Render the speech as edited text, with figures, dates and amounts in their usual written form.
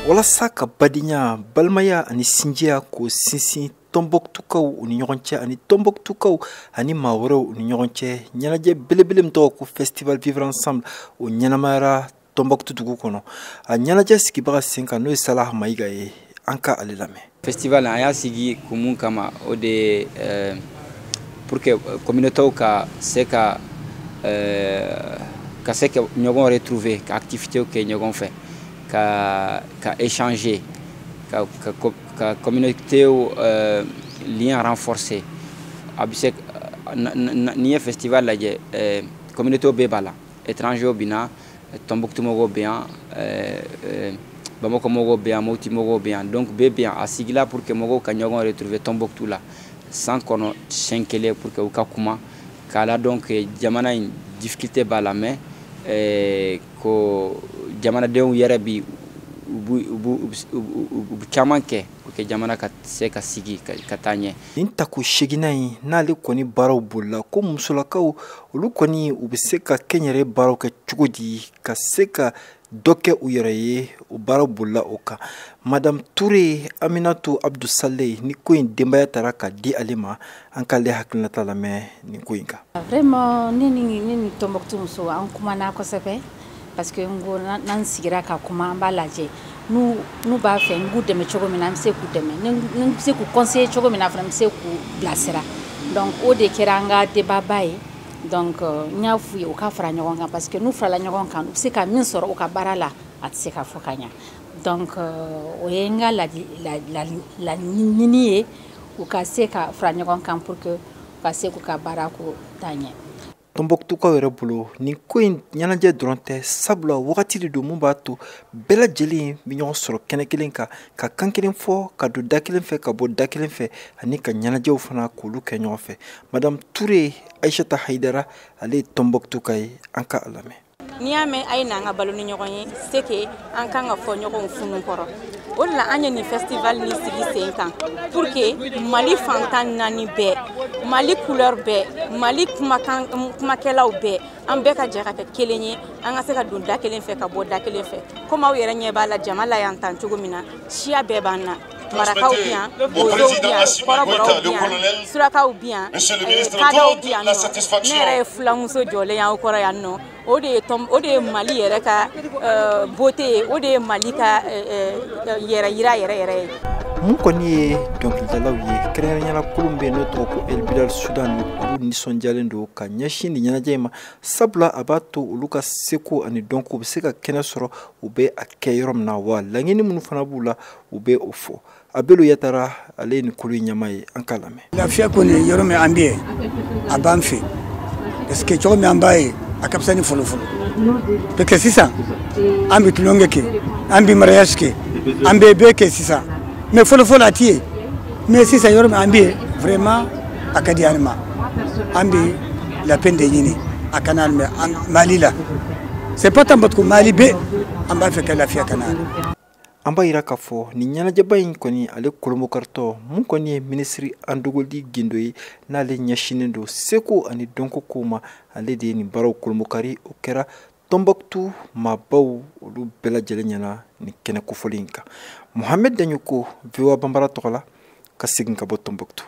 Walasa ka badenya, balimaya ani sinjiya k'o sinsin Tɔnbɔkutukaw u ni ɲɔgɔn cɛ ani Tɔnbɔkutukaw ani maa wɛrɛw u ni ɲɔgɔn cɛ, ɲɛnajɛ belebele min tɔgɔ ko Festival Vivre Ensemble, o ɲɛnamayara Tɔnbɔkutu dugu kɔnɔ. A ɲɛnajɛ sigibaga sen kan, n'o ye Salah Mayiga ye, an ka ale lamɛn. Festival, an y'a sigi kun mun kama? O de ye pour que communauté ka se ka ɲɔgɔn retrouver, ka activité kɛ ɲɔgɔn fɛ, ka échanger, ka communauté lien renforcer. A bɛ se, n'i ye festival lajɛ, communauté bɛɛ b'a la. Étranger bɛ na, Tombouctou mɔgɔw bɛ yan, Bamako mɔgɔw bɛ yan, Mopti mɔgɔw bɛ yan, donc bɛɛ bɛ yan. A sigila pour que mɔgɔw ka ɲɔgɔn retrouver Tombouctou la san kɔnɔ siɲɛ kelen, pour que u ka kuma k'a la dɔn que jamana in difficulté b'a la, mais ko jamanadenw yɛrɛ bi u bɛ caman kɛ pour que jamana ka se ka sigi ka taa ɲɛ. Nin tako seginna in n'ale kɔni baaraw bolila, ko musolakaw olu kɔni u bɛ se ka kɛnyɛrɛ baaraw kɛ cogo di ka se ka dɔ kɛ u yɛrɛ ye, o baaraw bolila o kan. Madame Touré Aminatu Abdou Sale, ni ko in denbaya taara ka di ale ma, an k'ale hakilinata lamɛn nin ko in kan. Vraiment, ne ni Tombouctou musow, an kumana kosɛbɛ, parce que n ko n'an sigira ka kuma, an b'a lajɛ n'u b'a fɛ n k'u dɛmɛ cogo min na, an bɛ se k'u dɛmɛ, ni n bɛ se k'u conseiller cogo min na fana, n bɛ se k'u bilasira. Donc o de kɛra an ka débat ba ye. Donc n y'a f'u ye u ka fara ɲɔgɔn kan, parce que n'u farala ɲɔgɔn kan, u bɛ se ka min sɔrɔ u ka baara la, a tɛ se ka fɔ ka ɲa. Donc o ye n ka laɲini ye, u ka se ka fara ɲɔgɔn kan pour que u ka se k'u ka baara ko taa ɲɛ. Tɔnbɔkutukaw yɛrɛ bolo, nin ko in ɲɛnajɛ dɔrɔn tɛ, sabula wagati de don mun b'a to bɛɛ lajɛlen bɛ ɲɔgɔn sɔrɔ kɛnɛ kelen kan, ka kan kelen fɔ, ka don da kelen fɛ, ka bɔ da kelen fɛ, ani ka ɲɛnajɛw fana k'olu kɛ ɲɔgɔn fɛ. Madame Touré Aïchata Haidara, ale ye Tɔnbɔkutuka ye, an ka a lamɛn. N'i y'a mɛn a ye n'an ka balo ni ɲɔgɔn ye, c'est que an kan ka fɔ ɲɔgɔn funu kɔrɔ. O de la an ye nin festival ni sigi sen kan pour que Mali fantan naani bɛɛ, Mali couleur bɛɛ, Mali kumakan kumakɛlaw bɛɛ, an bɛɛ ka jɛ ka kɛ kelen ye, an ka se ka don da kelen fɛ, ka bɔ da kelen fɛ. Komi aw yɛrɛ ɲɛ b'a la jama la yan tan cogo min na, siya bɛɛ b'an na. Marakaw bi yan, bozow bi yan, kɔrɔbɔrɔw bi yan, surakaw bi yan, kadaw bi yan nɔ. Ne yɛrɛ ye fulamuso jɔlen y'aw kɔrɔ yan nɔ. O de ye tɔn, o de ye Mali yɛrɛ ka beauté ye, o de ye Mali ka yɛrɛ yira yɛrɛ yɛrɛ ye. Mun kɔni ye dɔnkilidalaw ye, kɛrɛnkɛrɛnnenya kulu bɛ yen n'o tɔgɔ ko El Bilal Sudan, olu nisɔndiyalen don ka ɲɛsin nin ɲɛnajɛ in ma, sabula a b'a to olu ka seko ani dɔnko bɛ se ka kɛnɛ sɔrɔ, u bɛ a kɛ yɔrɔ min na, wa laɲini minnu fana b'u la, u bɛ o fɔ. Abelu Yatara, ale ye nin kulu in ɲɛmaa ye, an k'a lamɛn. Lafiya kɔni, yɔrɔ min an bɛ yen, a b'an fɛ, parce que cogo min an b'a ye, a ka fisa ni fɔlɔ fɔlɔ, parce que sisan an bɛ tulonkɛ kɛ, an bɛ mariage kɛ, an bɛ bɛɛ kɛ sisan. Mais fɔlɔ fɔlɔ a ti ye. Mais sisan, yɔrɔ min an bɛ yen, vraiment a ka di an ma. An bɛ la paix de ɲini a kana mɛ Mali la, c'est pas tant parce que Mali bɛ, an b'a fɛ ka lafiya ka na. An b'a yira k'a fɔ nin ɲɛnajɛba in kɔni, ale kolomokaritɔ mun kɔni ye minisiri Andogoli Gindo ye, n'ale ɲɛsinnen don seko ani dɔnko kow ma, ale de ye nin baaraw kolomokari. O kɛra Tɔnbɔkutu maabaw olu bɛɛ lajɛlen ɲɛna nin kɛnɛ kofɔlen in kan. Mohamed Daɲoko, VOA Banbara tɔgɔ la, ka segin ka bɔ Tɔnbɔkutu.